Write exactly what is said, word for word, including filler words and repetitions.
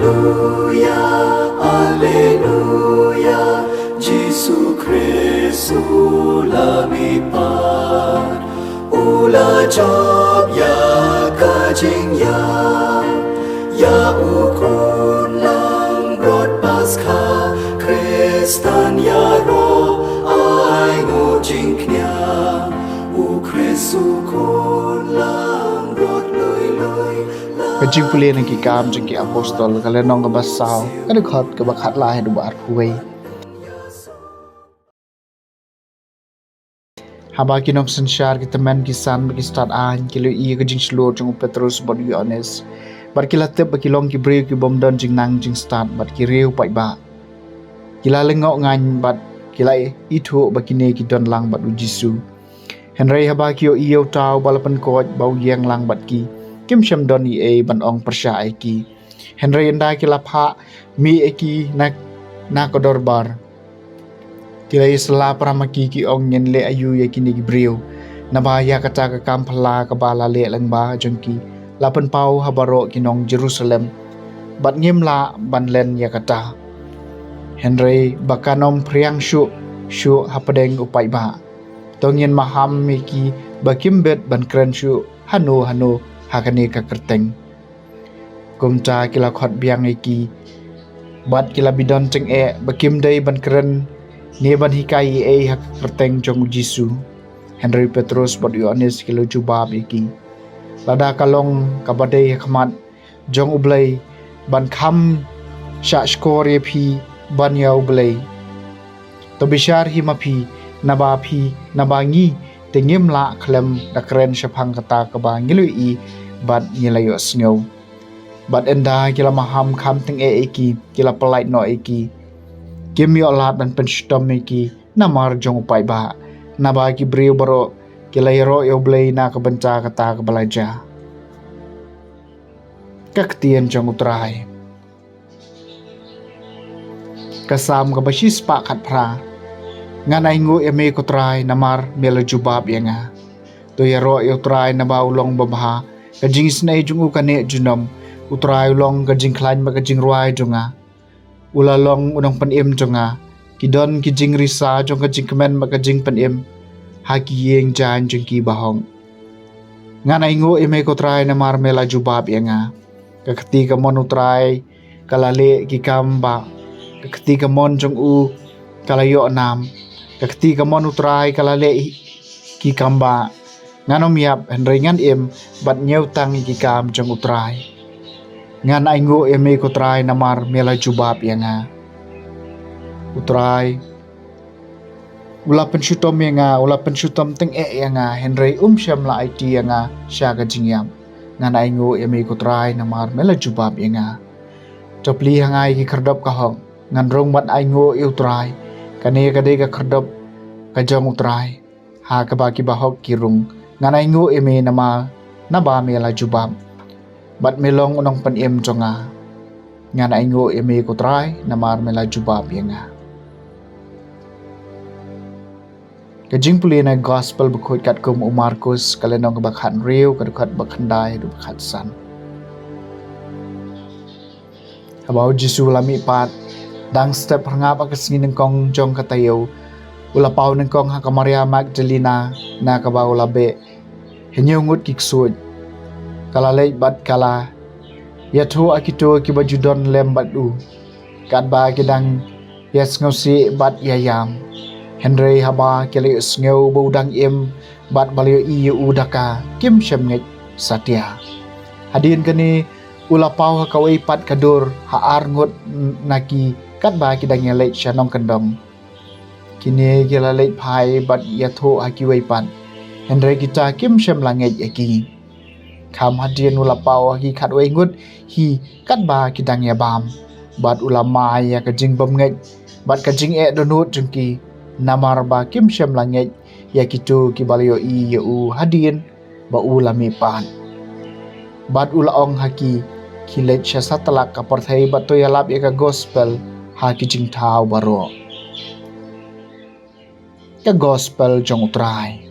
Alleluia, Alleluia, Jisu Khrist u la mihpat, u la jop ïa ka jingïap, ïa u khun langbrot Paskha, Khristan ïaroh ai nguh jingkñia, u Khrist u khun langbrot lui lui. Ka jingpule na Ki Kam jong ki Apostol, ka lynnong kaba saw, ka dkhot kaba khatlai haduh ba arphew wei. Haba ki nongsynshar ki tymmen ki san bad ki stad aiñ ki la ïohi ïa ka jingshlur jong u Petrus bad u Ïoannis, bad ki la tip ba ki long ki briew ki bym don jingnang jingstad bad ki riew paidbah. Ki la lyngngoh ngaiñ bad ki la ithuh ba kine ki don lang bad u Jisu. Hynrei haba ki ïohi ïa uta uba la pynkoit ba u ïeng lang bad ki, kim shym don ei ei ban ong pyrshah ïa ki. Hynrei ynda ki la phah mih ïa ki na, na ka dorbar, ki la ïasylla para ma ki, ki ong, ngin leh aïu ïa kine ki briew? Naba ïa kata ka kam phylla kaba la leh lyngba jong ki la pynpaw ha baroh ki nong Jerusalem, bad ngim lah ban len ïa kata. Hynrei ba kan ym phriang shuh shuh hapdeng u paidbah. To ngin maham ïa ki ba kim bit ban kren shuh hano hano ha kane ka kyrteng. Kumta ki la khot biang ïa ki bad ki la bidon tyngeh ba kim dei ban kren ne ban hikai ei ei ha ka kyrteng jong u Jisu. Hynrei u Petrus bad u Ïoannis ki la jubab ïa ki, lada ka long kaba dei ha khmat jong U Blei ban kham shahshkor ïa phi ban ïa U Blei, to bishar hi ma phi, naba phi, naba ngi te ngim lah khlem da kren shaphang kata kaba ngi la ïohi bad ngi la ïohsngew. Bad ynda ki la maham kham tyngeh ïa ki, ki la pyllait noh ïa ki. Kim ïoh lad ban pynshitom ïa ki namar jong u paidbah, naba ki briew baroh ki la ïaroh ïa U Blei na ka bynta kata kaba la jia. Ka ktien jong U Trai. Ka Salm kaba shispah khatphra. Ngan ainguh ïa me ko Trai namar me la jubab ïa nga. To ïaroh ïa U Trai naba u long babha, ka jingisynei jong u ka neh junom. U Trai u long ka jingkhlaiñ bad ka jingrwai jong nga. U la long u nongpynim jong nga. Ki don ki jingrisa jong ka jingkmen bad ka jingpynim ha ki ïing jaiñ jong ki bahok. Ngan ainguh ïa me ko Trai namar me la jubab ïa nga. Ka kti kamon U Trai ka la leh ki kam bah. Ka kti kamon jong u ka la ïoh nam. Ka kti kamon U Trai ka la leh ki kam bah. Ngan ym ïap hynrei ngan im bad ñiew tang ïa ki kam jong U Trai. Ngan ainguh ïa me ko Trai namar me la jubab ïa nga. U Trai u la pynshitom ïa nga, u la pynshitom tyngeh ïa nga, hynrei um shym la aiti ïa nga sha ka jingïap. Ngan ainguh ïa me ko Trai namar me la jubab ïa nga. To plie ha nga ïa ki khyrdop ka hok. Ngan rung bad ainguh ïa U Trai. Kane ka dei ka khyrdop ka jong U Trai, ha kaba ki bahok ki rung. Ngan ainguh ïa me namar naba me la jubab bad me long u nongpynim jong nga. Ngan ainguh ïa me ko Trai namar me la jubab ïa nga. Ka jingpule na Gospel bakhuid katkum u Markus, ka lynnong kaba khathynriew, ka dkhot ba khyndai haduh ba khatsan. Haba u Jisu u la mihpat, dang step phyrngap ha ka sngi nyngkong jong ka taïew, u la paw nyngkong ha ka Maria Magdalena, na kaba u la beh hynñiew ngut ki ksuid. Ka la leit bad ka la ïathuh ha kito kiba ju don lem bad u, katba ki dang ïasngewsih bad ïaïam. Hynrei haba ki la ïohsngew ba u dang im bad ba la ïohi ïa u da ka, kim shym ngeit satia. Hadien kane u la paw ha kawei pat ka dur ha ar ngut na ki katba ki dang ïaleit sha nongkyndong. Kine ki la leit phai bad ïathuh ha kiwei pat, hynrei kita kim shym la ngeit ïa ki. Kham hadien u la paw ha ki khatwei ngut hi katba ki dang ïabam, bad u la mai ïa ka jingbymngeit bad ka jingeh dohnud jong ki, namar ba kim shym la ngeit ïa kito kiba la ïohi ïa u hadien ba u la mihpat. Bad u la ong ha ki, khie leit sha satlak ka pyrthei bad to ïalap ïa ka Gospel ha ki jingthaw baroh. Ka Gospel jong U Trai.